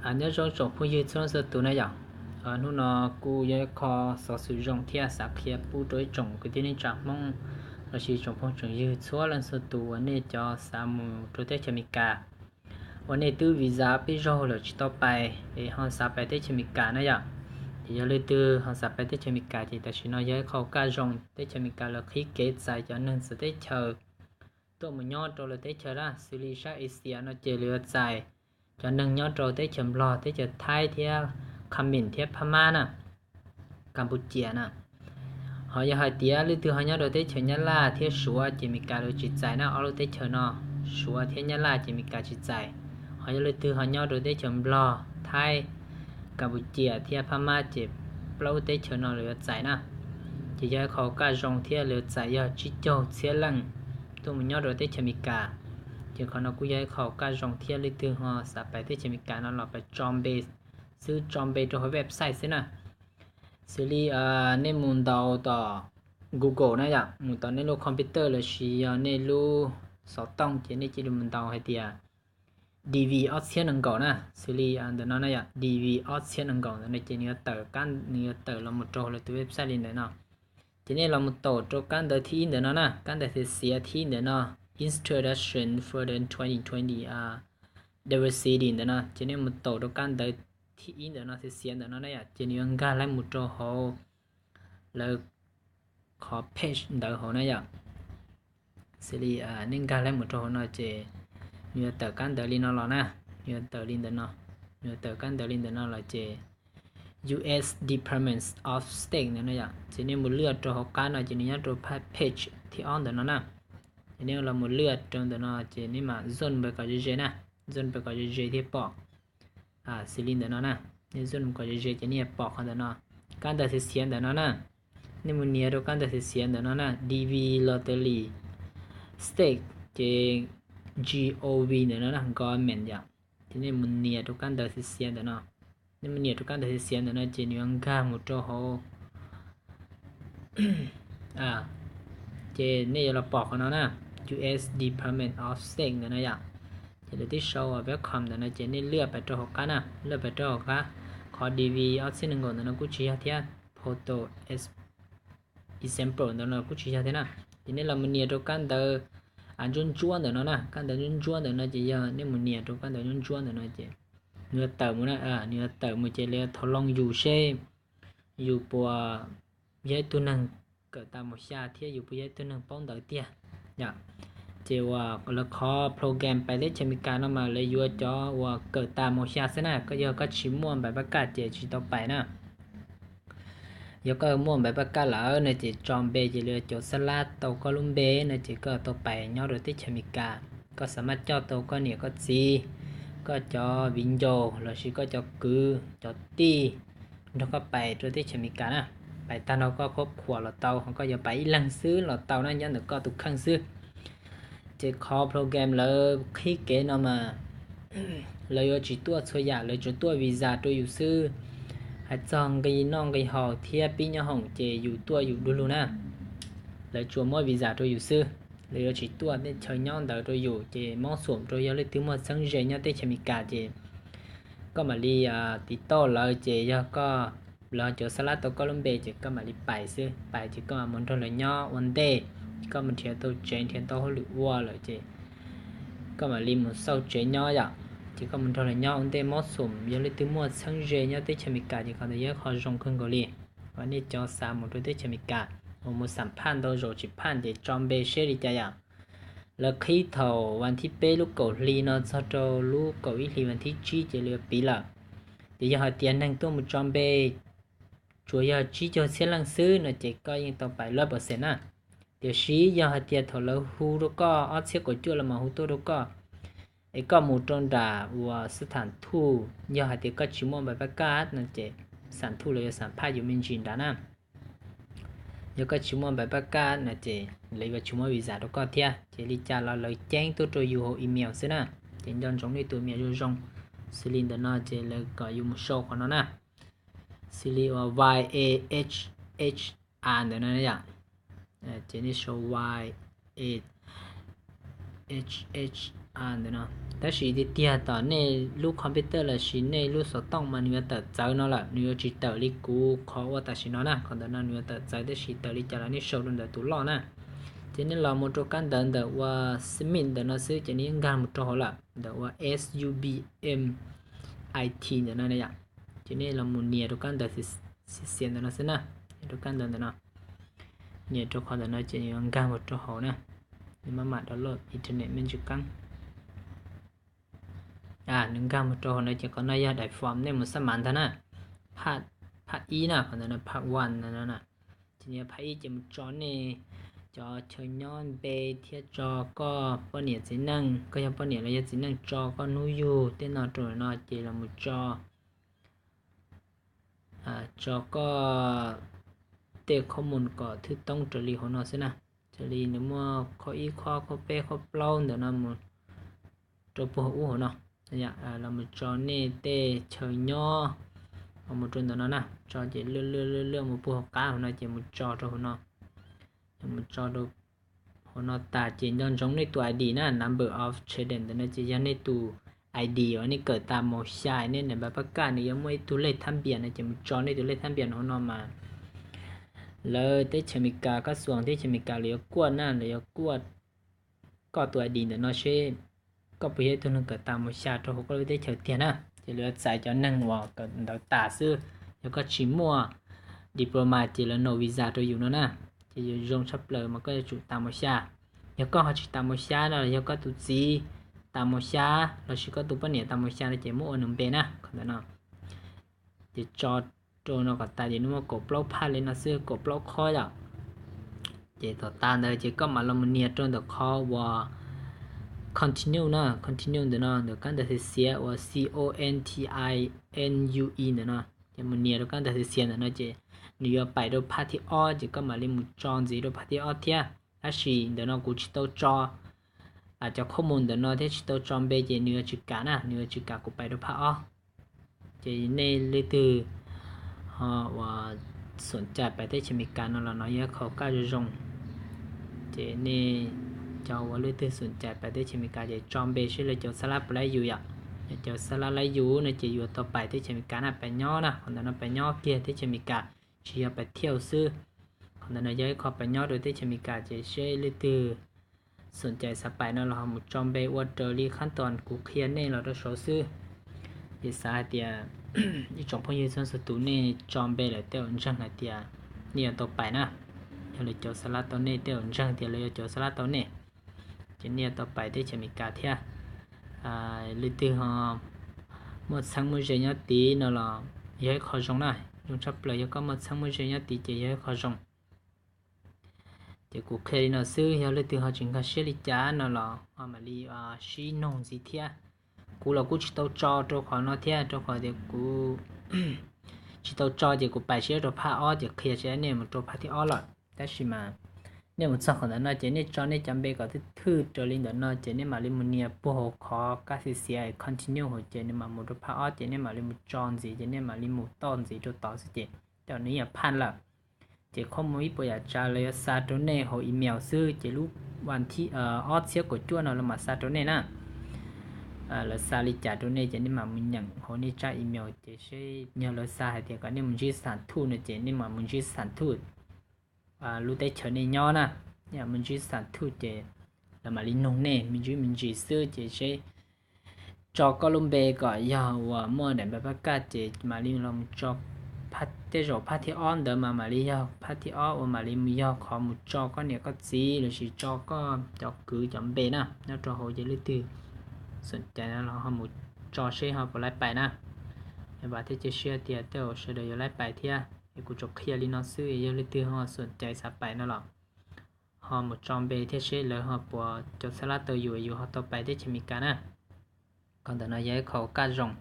Nyob zoo tsoom phooj ywg txhua leej txhua tus na yom. Hnub no kuj yog ib qho xov xwm zoo thiab xav qhia pub rau ib tsoom kwv tij neej tsa Hmoob lossis tsoom phooj tsoom ywg txhua leej txhua tus uas nej cov xav mus rau teb chaws Amelikas, uas nej twb visa peb zaug lawm tsis tau pais es ho xav pais teb chaws Amelikas na yom. Ces yog leej twg ho xav pais teb chaws Amelikas ces tam sim no yog ib qho kaj zoo. Teb chaws Amelikas lawv qhib kev txais cov neeg txawv teb chaws tuaj mus nyob rau lawv teb chaws na, xws li sab Asia no ces lawv yuav txais cov neeg nyob rau teb chaws Nplog, teb chaws Thaib thiab Kham Min thiab Phab Mab na, Kam Pu Cias na. Ho yog hais tias leej twg ho nyob rau teb chaws Nyab Laj thiab Suav ces Amelikas lawv tsis txais na, ob lub teb chaws no, Suav thiab Nyab Laj ces Amelikas tsis txais. Ho yog leej twg ho nyob rau teb chaws Nplog, Thaib, Kam Pu Cias thiab Phab Mab ces plaub lub teb chaws no lawv yuav txais na. Ces yog ib qho kaj zoo thiab lawv txais yog tsib caug txhiab leej tuaj mus nyob rau teb chaws Amelikas. Ces qhov no kuj yog ib qho kaj zoo thiab leej twg ho xav pais teb chaws Amelikas no los pais tso npe xwb, tso npe rau hauv website xwb na. Xws li nej mus ntaus tom Google na yom, mus tom nej lub computer lossis yog nej lub xov tooj ces nej cia li mus ntaus hais tias D V ob txhiab nees nkaum na, xws li ntawm no na yom, D V ob txhiab nees nkaum ntawm no ces nws yuav tawm, nws yuav tawm los mus rau lawv tus website li ntawm no. Ces nej los mus taus rau kab ntawv thib ib ntawm no na, kab ntawv xiav xiav thib ib ntawm no, Introduction for the twenty twenty Diversity ntawm no, ces nej mus taus rau kab ntawv thib ib ntawm no, xiav xiav ntawm no na yom, ces nws yuav nkag lawv mus rau hauv lawv qhov page ntawd hauv na yom. Xws li nej nkag lawv mus rau hauv no ces nws yuav tawm kab ntawv li no los na, nws yuav tawm li ntawm no, nws yuav tawm kab ntawv li ntawm no los ces U S Department of State ntawm no yom, ces nej mus lwaj rau hauv qab no ces nws nyob rau page thib ob ntawm no na. Ces nej los mus lwaj rau ntawm no ces nej mam zoom npe kom ze ze na, zoom npe kom ze ze thiaj pom. Xws li ntawm no na, nej zoom kom ze ze ces nej pom qhov ntawm no, kab ntawv xiav xiav ntawm no na. Nej mus nias rau kab ntawv xiav xiav ntawm no na, D V Lottery State ces G O V ntawm no na, government yom. Ces nej mus nias rau kab ntawv xiav xiav ntawm no. Nej mus nias rau kab ntawv xiav xiav ntawm no ces nws yuav nkag mus rau hauv ces nej yuav los pom qhov no na, U S Department of State ntawm no yom. Ces lawv twb sau welcome ntawm no ces nej lwaj pais rau hauv qab na, lwaj pais rau hauv qab. Qhov D V ob txhiab nees nkaum ntawm no kuj tsis yog thiab, photo example ntawm no kuj tsis yog thiab na. Ces nej los mus nias rau kab ntawv ntsuab ntsuab ntawm no na, kab ntawv ntsuab ntsuab ntawm no ces yog nej mus nias rau kab ntawv ntsuab ntsuab ntawm no ces nws yuav tawm mus na, nws yuav tawm mus ces lawv yuav thov loo yus seb yus puas yog ib tug neeg kawm tas mus xya thiab yus puas yog ib tug neeg paub ntawv tiag. Ces uas lawv qhov program pais teb chaws Amelikas no mas lawv yuav cov uas kawm tas mus xya xwb na, koj yog koj tsis muaj npav pab kaj ces tsis tau pais na. Yog koj muaj npav pab kaj lawm no ces tso npe ces lawv cov xab lab tau koj lub npe no ces koj tau pais nyob rau teb chaws Amelikas. Koj xav maj coj tau koj niam koj txiv, koj cov viv ncaus lossis koj cov kwv cov tij nrog koj pais rau teb chaws Amelikas na. Pais tag nrho koj khuab khuam los tau, ho koj yuav pais ib leeg xwb los tau na, nyob ntawm koj tus kheej xwb. Ces qhov program lawv qhib kev no mas lawv yuav tsis tuaj txhua yam, lawv tsuas tuaj visa rau yus xwb. Hais txog nqi noj nqi haus thiab pib nyob hoom ces yus tuaj yus du lug na. Lawv tsuas muab visa rau yus xwb, lawv yuav tsis tuaj tej chaw nyob ntawd rau yus. Ces mob xum rau yog leej twg muaj txheeb ze nyob teb chaws Amelikas ces koj mam li tiv tauj lawv ces yog koj, lawv cov xab lab tau koj lub npe ces koj mam li pais xwb. Pais ces koj mam mus nrog lawv nyob ua ntej, koj mus nrhiav tau tsev nrhiav tau hauj lwm ua lawm ces koj mam li mus xauj tsev nyob yom. Ces koj mus nrog lawv nyob ua ntej, mob xum yog leej twg muaj txheeb ze nyob teb chaws Amelikas ces qhov ntawd yog qhov zoo kawg nkaus li. Uas nej cov xav mus rau teb chaws Amelikas uas mus xam phaj ntau zaus tsis phaj ces tso npe seb li cas yom. Lawv qhib thaum vas thib peb lub kaum hli no txog rau lub kaum ib hli vas thib tsib ces lawv piv lawm. Ces yog hais tias neeg tuaj mus tso npe tsuas yog tsib caug txhiab leej xwb no ces koj yeej tau pais lab percent na. Tiam sis yog hais tias thaum lawv hu rau koj ob txhiab kaum cuaj los mas hu tuaj rau koj, es koj mus rau nram uas xab tham thuj, yog hais tias koj tsis muaj npav pab kaj no ces xam thuj lawv yuav xam phaj yus me ntsis nrad na. Yog koj tsis muaj npav pab kaj no ces lawv yuav tsis muab visa rau koj thiab. Ces li cas los lawv ceeb tuaj rau yus hauv email xwb na. Ces nco ntsoov nej tus email zoo zoo. Xws li ntawm no ces lawv kom yus mus sau qhov no na. Xws li uas Y A H H A ntawm no yom. Ces nej sau Y A H H Ntawm no, tab sis tiag tiag tom nej lub computer los sis nej lub xov tooj mas nws yuav tawm txawv no lawm, nws yuav tsis tawm li kuv qhov ua tam sim no na. Qhov ntawm no nws yuav tawm txawv, tab sis tawm li cas los nej sau rau ntawm tus loj na. Ces nej los mus rau kab ntawv ntawm ua submit ntawm no xwb ces nej yeej nkag mus rau hauv lawm, ntawm ua S U B M I T ntawm no yom. Ces nej los mus nias rau kab ntawv xiav xiav ntawm no xwb na, rau kab ntawv ntawm no. Nias rau qhov ntawm no ces nws yuav nkag mus rau hauv na. Nws maj mam download, internet me ntsis qeeb. Nws nkag mus rau hauv no ces qhov no yog daim form nej mus xab mav ntag na. Phaj, phaj ib na, qhov ntawm no phaj one no na. Ces nws yog phaj ib ces mus tso nej cov chaw nyob npe thiab tso koj poj niam txiv neej, koj yog poj niam los yog txiv neej tso koj hnub yug tej no rau no ces los mus tso tso koj tej khob mus kom thwj toob raws li hauv no xwb na. Raws li nws muaj khob ib khob, khob peb, khob plaub ntawm no mus rau puag hauv ub hauv no. Los mus tso nej tej chaw nyob, mus rau ntawm no na, tso ces lwj lwj lwj lwj mus puag hauv qab hauv no ces mus tso rau hauv no. Mus tso rau hauv no tas ces nco ntsoov nej tus I D na, number of children ntawm no ces yog nej tus I D uas nej kawm tas mos xya, nej naj npab pab kaj nws yuav muaj ib tug lej thab npias no ces mus tso nej tus lej thab npias hauv no mas lawv teb chaws Amelikas, kab xuas teb chaws Amelikas lawv yuav kuaj na, lawv yuav kuaj koj tus I D ntawm no seb koj puas yog ib tug neeg kawm tas mos xya rau hauv koj lub teb chaws tiag na. Ces lawv yuav txais cov neeg uas kawm ntawv tas xwb. Yog koj tsis muaj diploma ces lawv no visa rau yus no na. Ces yuav zoo tshaj plaws mas koj yuav tsum tas mos xya. Yog koj ho tsis tas mos xya no los yog koj tus txiv tas mos xya los sis koj tus poj niam tas mos xya no ces muab ua nws npe na, qhov ntawm no. Ces tso rau no kom tas ces nws muaj kaum plaub phaj li no xwb, kaum plaub khob yom. Ces thaum tas ntawd ces koj mam los mus nias rau ntawm qhov uas continue na, continue ntawm no ntawm kab ntawv xiav xiav uas C O N T I N U E ntawm no. Ces mus nias rau kab ntawv xiav xiav ntawm no ces nws yuav pais rau phaj thib ob ces koj mam li mus tso ntxiv rau phaj thib ob thiab. Tab sis ntawm no kuv tsis tau tso cov khob mus ntawm no thiab tsis tau tso npe ces nws yuav tsis kam na, nws yuav tsis kam kuv pais rau phaj ob. Ces nej leej twg ho uas xom cai pais teb chaws Amelikas no los no yog ib qho kaj zoo zoo. Ces nej cov uas leej twg xom cai pais teb chaws Amelikas ces tso npe seb lawv cov xab lab puas laib yus yom. Yog cov xab lab laib yus no ces yuav tau pais teb chaws Amelikas na, pais nyob na, qhov ntawm no pais nyob kiag teb chaws Amelikas, tsis yog pais thiaj xwb. Qhov ntawm no yog ib qho pais nyob rau teb chaws Amelikas ces seb leej twg xom cai xav pais no los ho mus tso npe ua raws li khab toos kuv qhia nej los rau saud xwb. Ces xav hais tias ib tsoom phooj ywg txhua txhua tus nej tso npe lawm tej zaum ntseeg hais tias nej yuav tau pais na. Yog lawv cov xab lab tau nej, tej zaum ntseeg tias lawv yog cov xab lab tau nej, ces nej yuav tau pais teb chaws Amelikas thiab. Leej twg ho muaj txheeb muaj ze nyob tid no los yog ib qho zoo na, zoo tshaj plaws yog koj muaj txheeb muaj ze nyob tid ces yog ib qho zoo. Ces kuv qhia li no xwb, yog leej twg ho tsis nkag siab li cas no los ho mam li sib noog ntxiv thiab. Kuv los kuj tsis tau tso rau qhov no thiab, rau qhov tias kuv tsis tau tso ces kuv pais siab rau phaj ob ces qhia tsis tau nej mus rau phaj thib ob lawm. Tab sis mas nej mus txog qhov ntawm no ces nej tso nej cov npe kom thwj thwj raws li ntawm no ces nej mam li mus nias puag hauv qhov kab xiav xiav continue hauv ces nws mam mus rau phaj ob ces nej mam li mus tso ntxiv ces nej mam li mus toj ntxiv rau tod xwb ces tej zaum nws yeej phaj lawm. Ces khob mus ib puas yam tsav lawv yuav xa rau nej hauv email xwb ces lub vas thib ob txhiab kaum cuaj no lawv mam xa rau nej na. Lawv xa li cas rau nej ces nej mam mus nyeem hauv nej tsab email ces seb yog lawv xa hais tias kom nej mus ntsib xam thuj no ces nej mam mus ntsib xam thuj lub teb chaws nej nyob na. Nej mus ntsib xam thuj ces lawv mam li nug nej me ntsis me ntsis xwb ces seb tso koj lub npe kom yog uas muaj daim npav pab kaj ces mam li los mus tso. Tej zaum phaj thib ob ntawd mas mam li yog phaj thib ob uas mam li mus yog qhov mus tso koj niam koj txiv lossis tso koj cov kwv cov npe na nyob rau hauv ces leej twg xom cai no los ho mus tso seb ho puas laib pais na. Vam thiab cia siab tias tej zaum sawv daws yuav laib pais thiab es kuv tsuas qhia li no xwb, yog leej twg ho xom cai xav pais no los ho mus tso npe thiab seb lawv ho puas cov xab lab tau yus, yus ho tau pais teb chaws Amelikas na. Qhov ntawm no yog ib qho kaj zoo.